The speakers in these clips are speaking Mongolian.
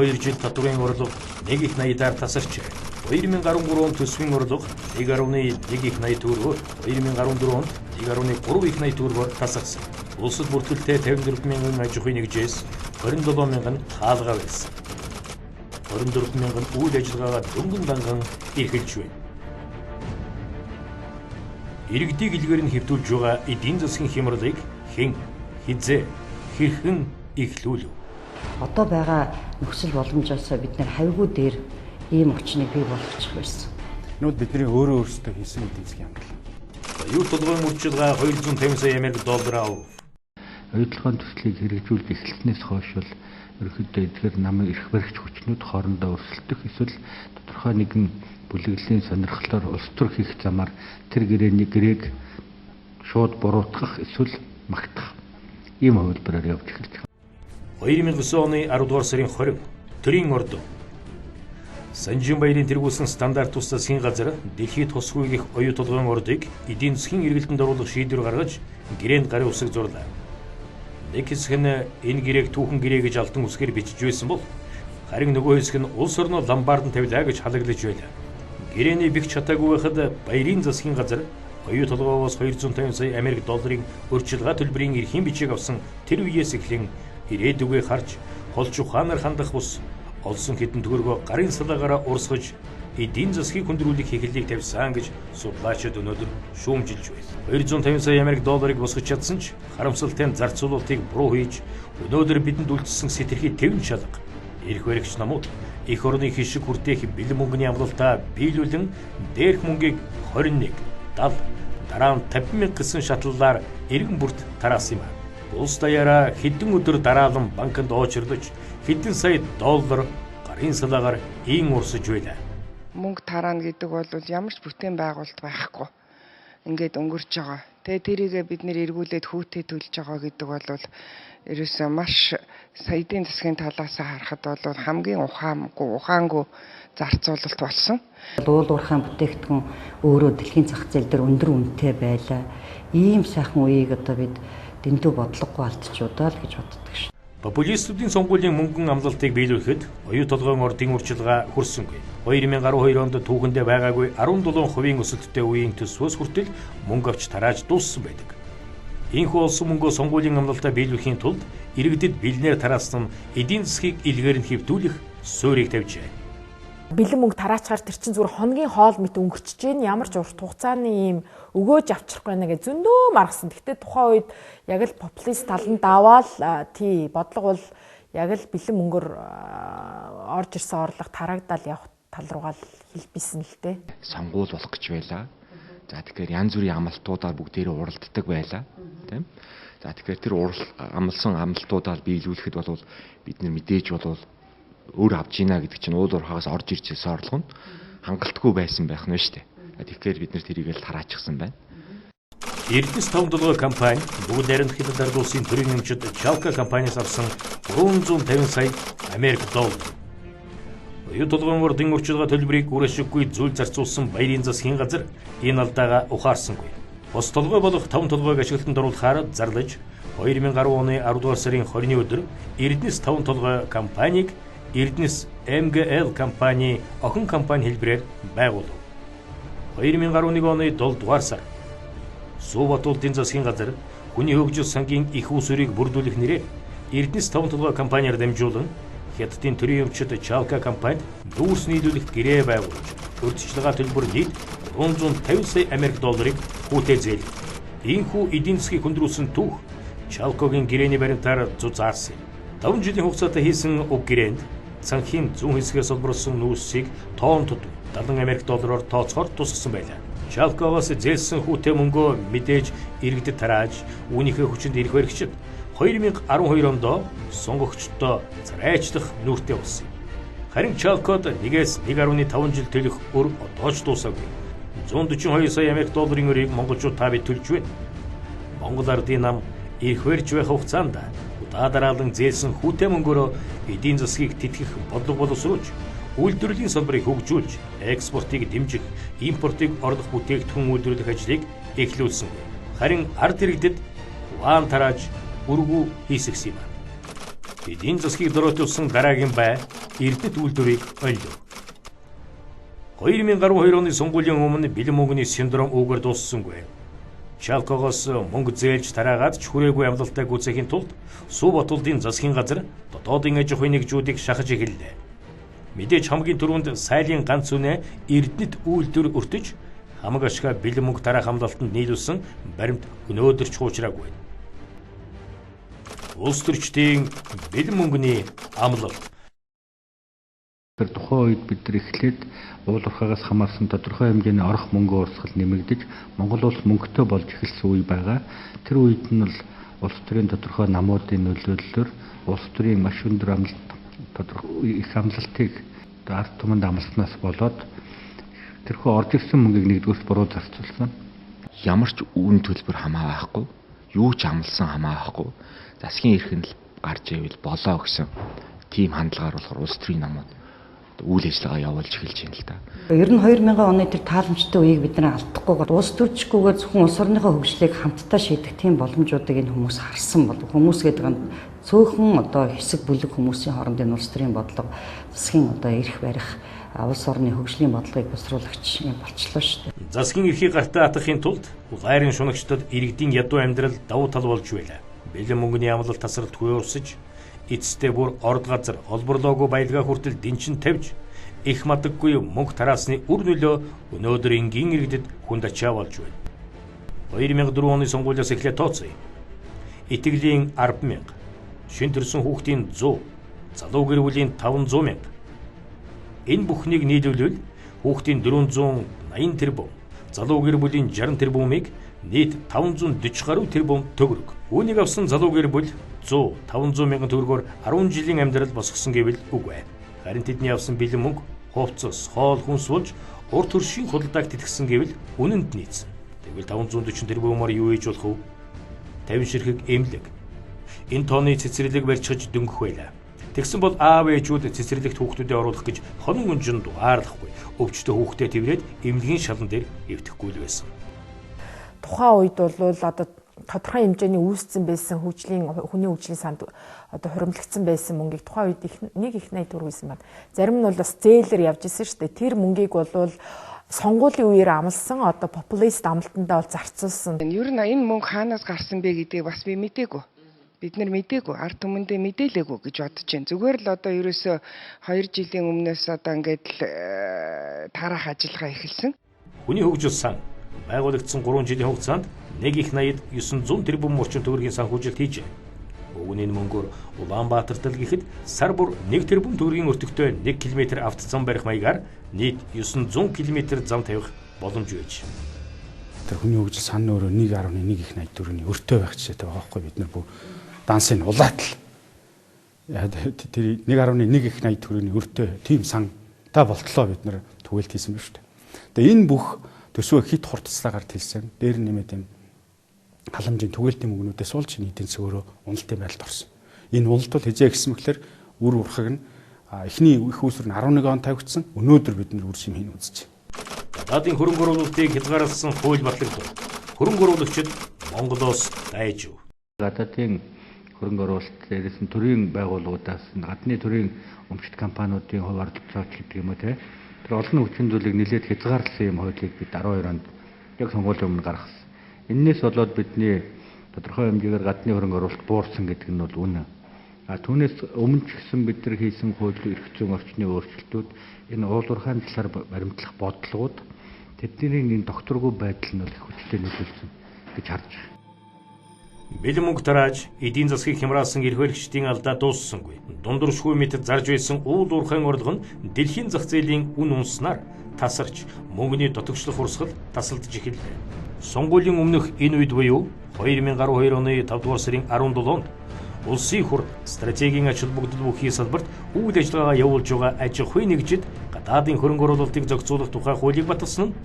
2 жил татварын орлого 1 их 80-аар тасарч 2013 онд төсвийн орлого 1.1 их 80 төгрөгөөр, 2014 онд 1.3 их 80 төгрөгөөр тасарсан. Улсад бүртгэлтэй 54 мянган аж ахуйн нэгжээс 27 мянган хаалгаа байсан. 24 мянган үйл ажиллагаагаа дөнгөн данган эрхэлж байна. Иргэдийг илгээр нь хэвтүүлж байгаа эдийн засгийн хямралыг хэн, хизээ, хэрхэн эхлүүлв? Одоо байгаа нөхцөл боломжоос бид нэр хавьгүй дээр ийм орчныг бий болгочих байсан. Энэ бол бидний өөрөө өөрсдөө хийсэн эдийн засгийн хямрал. Оюу толгойн урьдчилгаа 250 сая Америк доллар ав. Оюутлогын төслийг хэрэгжүүлж эхэлснээс хойш бол ерөнхийдөө эдгээр намын эрх баригч хүчнүүд хоорондоо өрсөлдөх эсвэл тодорхой нэгэн бүлэглэлийн сонирхлоор улс төр хийх замаар тэр гэрээний гэрээг шууд буруутгах эсвэл магтах ийм хувилбараар явж эхэлж байгаа. 2009 оны 10 дугаар сарын 20 төрийн ордон Санжин баярын тэргүүлсэн стандарт тус засгийн газар дэлхийд тусгүй гэх оюу толгойн ордыг эдийн засгийн эргэлтэнд оруулах шийдвэр гаргаж гэрээнд гарын үсэг зурлаа. Нэг хэсэг нь энэ гэрээг түүхэн гэрээ гэж алтан үсгээр бичиж байсан бол харин нөгөө хэсэг нь улс орноо ломбард тавилаа гэж халаглаж байлаа. Гэрээний бих чадаагүй байхад баярын засгийн газар оюу толгоогоос 250 сая Америк долларын урьдчилгаа төлбөрийн эрхийн бичиг авсан тэр үеэс эхлэн ирээдүгээ харж холч ухаанаар хандах бус олсон хэдэн төгрөгөө гарын салаагаараа урсгаж эдийн засгийг хүндрүүлэх хийхлийг тавьсан гэж судлаачид өнөөдөр шүүмжилж байна. 250 сая Америк долларыг босгож чадсан ч харамсалтай нь зарцуулалтыг буруу хийж өнөөдөр бидэнд үлдсэн сэтэрхий тэвэн шалга. Эрх баригч намууд эх орны хишиг хүртээх бэлэн мөнгөний амлалтаа биелүүлэн дээрх мөнгийг 21, 70, дараа нь 50 мянга гэсэн шатлалаар эргэн бүрт тараасан юм. Улс даяараа хэдэн өдөр дараалан банкнд оочирлож хэдэн сая доллар гарын салаагаар ийн урсаж байлаа. Мөнгө тараана гэдэг бол ямар ч бүтээн байгуулалт байхгүй. Ингээд өнгөрч байгаа. Тэгээ тэрийгээ бид нэр эргүүлээд хүүтэй төлж байгаа гэдэг бол ерөөсөө маш эдийн засгийн талаас харахад бол хамгийн ухаангүй зарцуулалт болсон. Уул уурхайн бүтээгдэхүүн өөрөө дэлхийн зах зээл дээр өндөр үнэтэй байлаа. Ийм сайхан үеийг одоо бид дэндүү бодлогогүй алдчихудаа л гэж боддог шин. Популистуудын сонгуулийн мөнгөн амлалтыг биелүүлэхэд оюу толгойн ордын урьдчилгаа хүрсэнгүй. 2012 онд түүхэндээ байгаагүй 17% өсөлттэй үеийн төсвөөс хүртэл мөнгө авч тарааж дууссан байдаг. Ийхүү олсон мөнгөө сонгуулийн амлалтаа биелүүлэхийн тулд иргэдэд бэлнээр тараасан нь эдийн засгийг илгээр нь хэвтүүлэх суурийг тавьжээ. Бэлэн мөнгө тараачаар тэр чинь зүгээр хоногийн хоол мэт өнгөрчөж гин ямар ч урт хугацааны ийм өгөөж авчрахгүй байна гэж зөндөө маргасан. Гэхдээ тухайн үед яг л популист талан даваал тий бодлого бол яг л бэлэн мөнгөөр орж ирсэн орлого тараагдал явах тал руугаа л хэлбийсэн л дээ. Сонгуул болох гэж байлаа. За тэгэхээр янз бүрийн амлалтуудаар бүгдээрээ уралддаг байлаа. Тийм. За тэгэхээр тэр амлсан амлалтуудаа биелүүлэхэд бол бид нар мэдээж бол өөр авч ийна гэдэг чинь уул уурхаагаас орж ирж байсан орлого нь хангалтгүй байсан байх нь шүү дээ. Тэгэхээр бид нэр тэрийг л тараачихсан байна. Эрдэнэс таван толгой компани бүгд найрамдах Хятад ард улсын төрийн өмчөд Чалка компаниас авсан 350 сая Америк доллар. Оюу толгойн ордын урьдчилгаа төлбөрийг үр ашиггүй зүйл зарцуулсан баярын засгийн газар энэ алдаагаа ухаарсангүй. Бос толгой болох таван толгойг ашиглалтанд оруулахаар зарлаж 2010 оны 10 дугаар сарын 20-ны өдөр Эрдэнэс таван толгой компанийг Эрдэнэс МГЛ компани охин компани хэлбэрээр байгуулав. 2011 оны 7 дугаар сар Сүүбатуулдын засгийн газар хүний хөгжил сангийн их усүрийг бүрдүүлэх нэрээр Эрдэнэс таван толгой компаниар дамжуулан Хятадын төрийн өмчөд Чалка компанид нүүрс нийлүүлэх гэрээ байгуулж урьдчилгаа төлбөр нийт 350 сая Америк долларыг хүүтэй зээлв. Ийхүү эдийн засгийг хүндрүүлсэн түүх Чалкогийн гэрээний баримтаар зузаарсан юм. 5 жилийн хугацаатай хийсэн уг гэрээнд цанхийн зүүн хэсгээс олборлосон нүүрсийг тоон тод 70 Америк доллараар тооцохоор тусгасан байлаа. Чалкогоос зээлсэн хүүтэй мөнгөө мэдээж иргэдэд тарааж үүнийхээ хүчинд ирэх баригчид 2012 онд сонгогчдод царайчлах нүүртэй болсон юм. Харин Чалкод нэгээс 1.5 жил төлөх өр одоо ч дуусаагүй. 142 сая Америк долларын өрийг монголчууд та бид төлж байна. Монгол ардын нам эрх барьж байх хугацаанд удаа дараалан зээлсэн хүүтэй мөнгөөрөө эдийн засгийг тэтгэх бодлого боловсруулж, үйлдвэрлэлийн салбарыг хөгжүүлж, экспортыг дэмжих, импортыг орлох бүтээгдэхүүн үйлдвэрлэх ажлыг эхлүүлсэн. Харин ард иргэдэд хуваан тарааж үргүү хийсгсэн юм. Эдийн засгийг дороотуулсан дараагийн бай Эрдэнэт үйлдвэрийг онилов. 2012 оны сонгуулийн өмнө бэлэн мөнгөний синдром үүгээр дууссангүй. Чалкогоос мөнгө зээлж тараагаад ч хүрээгүй амлалтай гүйцэхийн тулд Сүү Батулдын засгийн газар дотоодын аж ахуйн нэгжүүдийг шахаж эхэллээ. Мэдээж хамгийн түрүүнд сайлын ганц үнэ Эрдэнэт үйлдвэр өртөж хамаг ашгаа бэлэн мөнгө тараах амлалтанд нийлүүлсэн баримт өнөөдөр ч хуучраагүй. Улс төрчдийн бэлэн мөнгөний амлалт. Тэр тухайн үед бид нар эхлээд уул уурхаагаас хамаарсан тодорхой хэмжээний орох мөнгө урсгал нэмэгдэж Монгол улс мөнгөтэй болж эхэлсэн үе байгаа. Тэр үед нь бол улс төрийн тодорхой намуудын нөлөөллөөр улс төрийн маш өндөр амлалт тодорхой их амлалтыг ард түмэнд амласнаас болоод тэрхүү орж ирсэн мөнгийг нэгдүгээрт буруу зарцуулсан. Ямар ч үн төлбөр хамаа байхгүй, юу ч амласан хамаа байхгүй. Засгийн эрх нь л гарч ивэл болоо гэсэн тийм хандлагаар болохоор улс төрийн намууд үйл ажиллагаа явуулж эхэлж байна л да. Ер нь 2000 оны тэр тааламжтай үеийг бид нар алдахгүйгээр улс төрчгүйгээр зөвхөн улс орныхоо хөгжлийг хамтдаа шийдэх тийм боломжуудыг энэ хүмүүс харсан бол хүмүүс гэдэг нь цөөхөн одоо хэсэг бүлэг хүмүүсийн хоорондын улс төрийн бодлого засгийн одоо эрх барих улс орны хөгжлийн бодлогыг босруулагч юм болчлоо шүү дээ. Засгийн эрхийг гартаа атгахын тулд улайрын шунагчдад иргэдийн ядуу амьдрал давуу тал болж байлаа. Бэлэн мөнгөний амлалт тасралтгүй урсаж эцэстээ бүр орд газар олборлоогүй баялгаа хүртэл дэнчин тавьж их мадаггүй мөнгө тараасны үр нөлөө өнөөдөр энгийн иргэдэд хүнд ачаа болж байна. 2004 оны сонгуулиас эхлээд тооцъё. Итгэлийн 10,000, шин төрсэн хүүхдийн 100, залуу гэр бүлийн 500 мянга. Энэ бүхнийг нийлүүлвэл хүүхдийн 480 тэрбум, залуу гэр бүлийн 60 тэрбумыг нийт 540 гаруй тэрбум төгрөг. Үүнийг авсан залуу гэр бүл 100, 500 мянган төгрөгөөр 10 жилийн амьдрал босгосон гэвэл үгүй. Харин тэдний авсан бэлэн мөнгө, хувцас, хоол хүнс болж урт хөршийн худалдааг тэтгэсэн гэвэл үнэнд нийцсэн. Тэгвэл 540 тэрбумаар юу хийж болох вэ? 50 ширхэг эмнэлэг. Энэ тооны цэцэрлэг барьчихаж дөнгөх байлаа. Тэгсэн бол аав ээжүүд цэцэрлэгт хүүхдүүдэд оруулах гэж хонон гүнжин дугаарлахгүй. Өвчтөе хүүхдээ тэврээд эмнэлгийн шалан дээр эвтэхгүй л байсан. Тухайн үед бол одоо тодорхой хэмжээний үүсцэн байсан хөгжлийн хүний хөгжлийн санд одоо хуримтлагдсан байсан мөнгийг тухайн үед нэг их 80 төгрөг байсан байна. Зарим нь бол бас зээлэр явж исэн шүү дээ. Тэр мөнгийг бол сонгуулийн үеэр амласан одоо популист амлалтандаа бол зарцуулсан. Ер нь энэ мөнгө хаанаас гарсан бэ гэдгийг бас би мдээгүй. Бид нар мдээгүй, ард түмэндээ мэдээлээгүй гэж бодож байна. Зүгээр л одоо ерөөсөө 2 жилийн өмнөөс одоо ингээд л тараах ажиллагаа эхэлсэн. Хүний хөгжил сан байгуулагдсан 3 жилийн хугацаанд нэг их 80-д 900 тэрбум орчим төгрөгийн санхүүжилт хийжээ. Уг нь энэ мөнгөөр Улаанбаатарт л гэхэд сар бүр 1 тэрбум төгрөгийн өртөгтэй 1 км автозам барих маягаар нийт 900 км зам тавих боломж байж. Тэр хүний хөгжил сан өөрөө 1.1 их 80 төгрөгийн өртөө байх жишээтэй байгаа байхгүй, бид нар бүр дансын улаатал. Тэр 1.1 их 80 төгрөгийн өртөө тийм сан та болтлоо бид нар түгэлт хийсэн ба шүү дээ. Тэгээ энэ бүх төсвөө хит хурдцлаагаар тэлсэн. Дээр нэмээд юм халамжийн түгээлтийн мөнгнүүдээс болж эдийн засаг өөрөө уналтын байдалд орсон. Энэ уналт бол хизээ гэсэн мэхлээр үр урхаг нь эхний их үүсвэр нь 11 он тавигдсан. Өнөөдөр бид нар үр шим хийн үзэж байна. Гадаадын хөрөнгө оруулалтыг хязгаарласан хууль батлагдав. Хөрөнгө оруулагчид Монголоос дайжив. Гадаадын хөрөнгө оруулалт дээрээс нь төрийн байгууллагуудаас нь гадны төрийн өмчт компаниудын хувь оролцооч гэдэг юм уу те. Тэр олон хүчин зүйлийг нэлээд хязгаарласан юм хуулийг бид 12 онд яг сонгуулийн өмнө гаргасан. Эннээс болоод бидний тодорхой хэмжээгээр гадны хөрөнгө оруулалт буурсан гэдэг нь бол үнэн. А түүнээс өмнө ч гэсэн бид нар хийсэн хууль эрх зүйн орчны өөрчлөлтүүд энэ уул уурхайн талаар баримтлах бодлогууд тэдний энэ докторгүй байдал нь бол их хүчтэй нөлөөлсөн гэж харж байна. Бэлэн мөнгө тарааж эдийн засгийг хямраасан эрх баригчдын алдаа дууссангүй. Дундуршгүй мэт зарж байсан уул уурхайн орлого нь дэлхийн зах зээлийн үн унснаар тасарч мөнгөний дотогшлох урсгал тасалдаж эхэллээ. Сонгуулийн өмнөх энэ үед буюу 2012 оны 5 дугаар сарын 17-нд улсын хурд стратегийн ач холбогдол бүхий салбарт үйл ажиллагаа явуулж байгаа аж ахуйн нэгжид гадаадын хөрөнгө оруулалтыг зохицуулах тухай хуулийг баталсан нь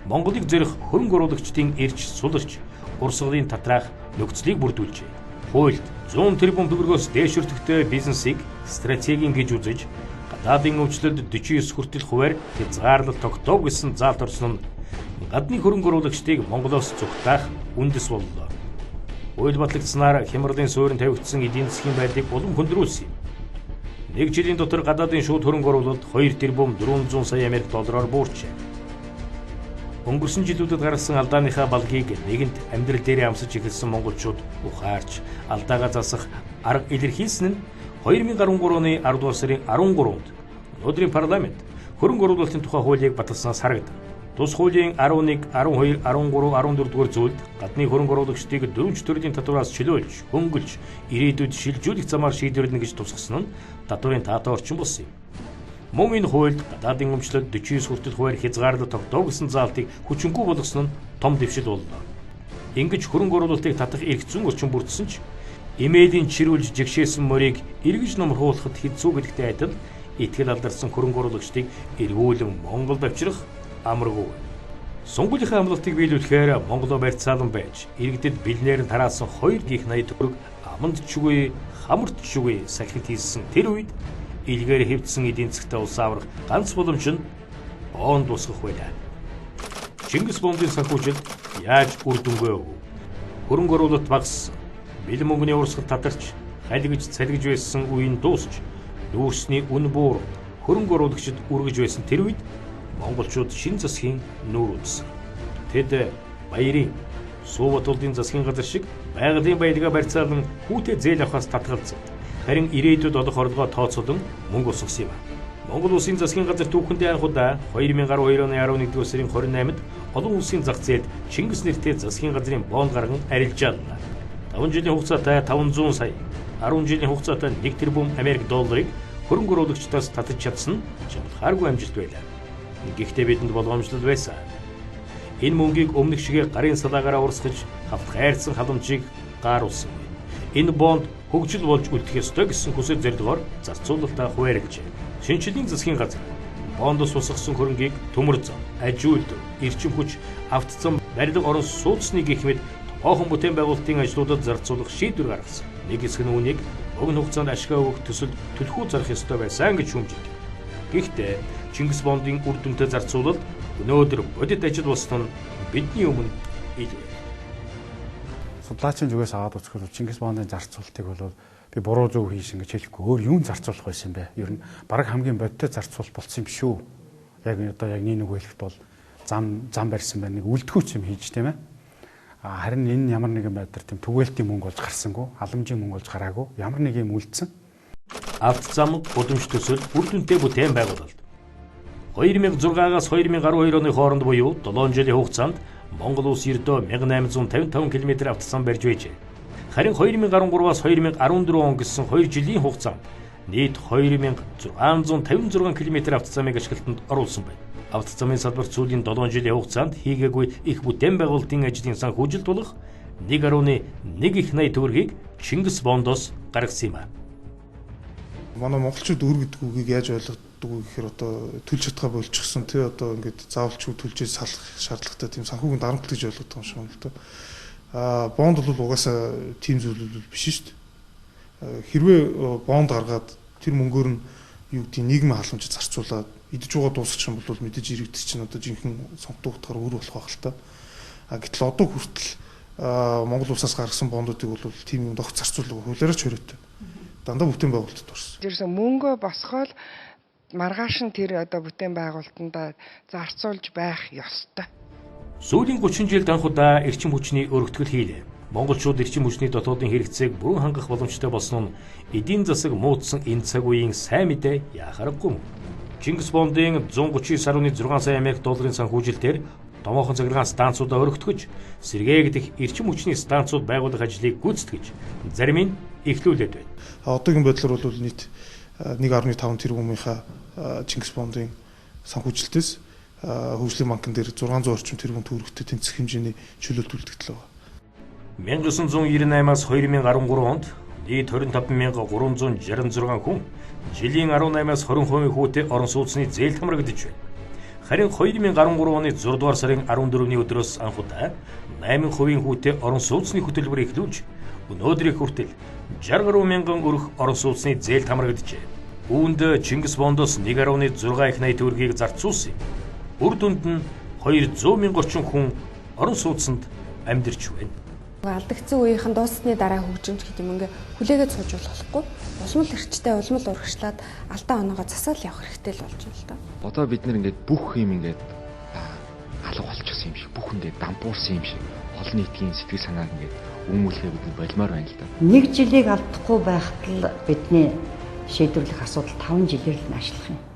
Монголыг зорих хөрөнгө оруулагчдын эрч суларч урсгалын татраах нөхцөлийг бүрдүүлжээ. Хуульд 100 тэрбум төгрөгөөс дээш өртөгтэй бизнесийг стратегийн гэж үзэж гадаадын өвчлөлд 49 хүртэл хувиар хязгаарлалт тогтоов гэсэн заалт орсон нь гадны хөрөнгө оруулагчдыг Монголоос зүгтаах үндэс боллоо. Хууль батлагдсанаар хямралын суурин тавигдсан эдийн засгийн байдлыг улам хөндрүүлсэн юм. Нэг жилийн дотор гадаадын шууд хөрөнгө оруулалт 2 тэрбум 400 сая Америк доллараар буурчээ. Өнгөрсөн жилүүдэд гаргасан алдааныхаа балгийг нэгэнт амьдрал дээрээ амсаж эхэлсэн монголчууд ухаарч алдаагаа засах арга илэрхийлсэн нь 2013 оны 10 дугаар сарын 13-нд өнөөдрийн парламент хөрөнгө оруулалтын тухай хуулийг баталснаас харагдана. Тус хуулийн 11, 12, 13, 14 дугаар зүйлд гадны хөрөнгө оруулагчдыг дөрвөн төрлийн татвараас чөлөөлж, хөнгөлж, ирээдүйд шилжүүлэх замаар шийдвэрлэнэ гэж тусгасан нь татварын таатай орчин болсон юм. Мөн энэ хуульд гадаадын өмчлөлд 49 хүртэл хувиар хязгаарлалт тогтоо гэсэн заалтыг хүчингүй болгосон нь том дэвшил боллоо. Ингэж хөрөнгө оруулалтыг татах эрх зүйн орчин бүрдсэн ч эмээлийн чирүүлж жигшээсэн морийг эргэж номруулахад хэцүү гэдэгтэй адил итгэл алдарсан хөрөнгө оруулагчдыг эргүүлэн Монголд авчрах амаргүй. Сонгуулийн амлалтыг биелүүлэхээр Монголоо барьцаалan байж, иргэдэд бэлнээр нь тараасан 2 гих 80 төгрөг аманд чүгүй, хамарт чүгүй сахилт хийсэн тэр үед илгээр хэвдсэн эдийн засгтай улс аврах ганц боломж нь бонд босгох байлаа. Чингис бондын санхүүжилт яаж үр дүнгээ өгөв? Хөрөнгө оруулалт багассан, бэлэн мөнгөний урсгал татарч, халигж цалигж байсан үе нь дуусч, нүүрсний үн буур хөрөнгө оруулагчид үргэж байсан тэр үед монголчууд шин засгийн нүүр үзсэн. Тэд баярын Сүүбатулдын засгийн газар шиг байгалийн баялгаа барьцаалан хүүтэй зээл авахаас татгалзсан. Харин ирээдүйд олох орлогоо тооцоолон мөнгө усгасан юм. Монгол Улсын засгийн газар түүхэндээ анх удаа 2012 оны 11-р сарын 28-нд олон улсын зах зээлд Чингис нэртэй засгийн газрын бонд гарган арилжааллаа. 5 жилийн хугацаатай 500 сая, 10 жилийн хугацаатай 1 тэрбум Америк долларыг хөрөнгө оруулагчдаас татаж чадсан нь чамлахааргүй амжилт байлаа. Гэхдээ бидэнд болгоомжлол байсан. Энэ мөнгийг өмнөх шигээ гарын салаагаараа урсгаж хавтгайрсан халамжийг гааруулсан. Энэ бонд хөгжил болж үлдэх ёстой гэсэн хүсэл зорилгоор зарцуулалтаа хуваарлжээ. Шинэчлэлийн засгийн газар бондоос усгасан хөрөнгийг төмөр зам, аж үйлдвэр, эрчим хүч, автозам, барилга орон сууцны гэх мэт томоохон бүтээн байгуулалтын ажлуудад зарцуулах шийдвэр гаргасан. Нэг хэсэг нь үүнийг богино хугацаанд ашгаа өгөх төсөлд түлхүү зарах ёстой байсан гэж шүүмжилдэг. Гэхдээ Чингис бондын үр дүнтэй зарцуулалт өнөөдөр бодит ажил болсон нь бидний өмнө ил байна. Судлаачийн зүгээс аваад үзэхэд Чингис бондын зарцуулалтыг бол би буруу зөв хийсэн гэж хэлэхгүй өөр юун зарцуулах байсан юм бэ? Ер нь бараг хамгийн бодиттой зарцуулалт болсон юм шүү. Яг одоо яг нэг үг хэлэхэд бол зам барьсан байна. Нэг үлдэхүүч юм хийж тийм ээ. Харин энэ ямар нэгэн байдлаар тийм түгээлтийн мөнгө болж гарсангүй, халамжийн мөнгө болж гараагүй, ямар нэг юм үлдсэн. Авто зам, гудамж төсөл үр дүнтэй бүтээн байгуулалт. 2006-аас 2012 оны хооронд буюу 7 жилийн хугацаанд Монгол улс ердөө 1855 км автозам барьж байжээ. Харин 2013-аас 2014 он гэсэн 2 жилийн хугацаанд нийт 2656 км автозамыг ашиглалтанд оруулсан байна. Автозамын салбарт сүүлийн 7 жилийн хугацаанд хийгээгүй их бүтээн байгуулалтын ажлын санхүүжилт болох 1.1 их 80 төгрөгийг Чингис бондоос гаргасан юм а. Манай монголчууд өр гэдэг үгийг яаж ойлгодог вэ гэхээр одоо төлж чадхаа болчихсон тий одоо ингээд заавалчгүй төлжөө салах шаардлагатай тийм санхүүгийн дарамт гэж ойлгодог юм шиг байна л да. Бонд бол угаасаа тийм зүйл биш шүү дээ. Хэрвээ бонд гаргаад тэр мөнгөөр нь юу гэдэг нийгмийн халамж зарцуулаад идэж угаа дуусчих юм бол мэдээж иргэд чинь одоо жинхэнэ сонгодог утгаар өр болох байх л та. Гэтэл одоо хүртэл Монгол улсаас гаргасан бондуудыг бол тийм юм огт зарцуулаагүй хуулиараа ч хориотой. Дандаа бүтээн байгуулалтад орсон. Ерөөсөө мөнгөө босгоол маргааш нь тэр одоо бүтээн байгуулалтандаа зарцуулж байх ёстой. Сүүлийн 30 жилд анх удаа эрчим хүчний өргөтгөл хийлээ. Монголчууд эрчим хүчний дотоодын хэрэгцээг бүрэн хангах боломжтой болсон нь эдийн засаг муудсан энэ цаг үеийн сайн мэдээ яхаарахгүй. Чингис бондын 139.6 сая Америк долларын санхүүжилтээр томоохон цагиргаан станцуудаа өргөтгөж, сэргээгдэх эрчим хүчний станцууд байгуулах ажлыг гүйцэтгэж, зарим нь эхлүүлээд байна. Одоогийн байдлаар бол нийт 1.5 тэрбумынхаа Чингис бондын санхүүжилтээс хөгжлийн банкн дээр 600 орчим тэрбум төгрөгтэй тэнцэх хэмжээний чөлөөлт үлдэгдэл байгаа. 1998-аас 2013 онд нийт 25,366 хүн жилийн 18-аас 20% хүүтэй орон сууцны зээлд хамрагдаж байна. Харин 2013 оны 6 дугаар сарын 14-ний өдрөөс анх удаа 8% хүүтэй орон сууцны хөтөлбөр эхлүүлж өнөөдрийг хүртэл 60 гаруй мянган өрх орон сууцны зээлд хамрагджээ. Үүнд Чингис бондоос 1.6 их 80 төгрөгийг зарцуулсан юм. Үр дүнд нь 200 мянган орчим хүн орон сууцнд амьдарч байна. Алдагдсан үеийнхэн дууссаны дараа хөгжимч гэдэг юм ингээ хүлээгээд сууж болохгүй. Улам л эрчтэй, улам л урагшлаад алдаа оноогоо засаал явах хэрэгтэй л болж байна л да. Одоо бид нэр ингээд бүх юм ингээд алга болчихсон юм шиг, бүх ингээд дампуурсан юм шиг олон нийтийн сэтгэл санааг ингээд өмүүлэхээ бид нар болмоор байна л да. Нэг жилийг алдахгүй байхад л бидний шийдвэрлэх асуудал 5 жилээр л нашлах юм.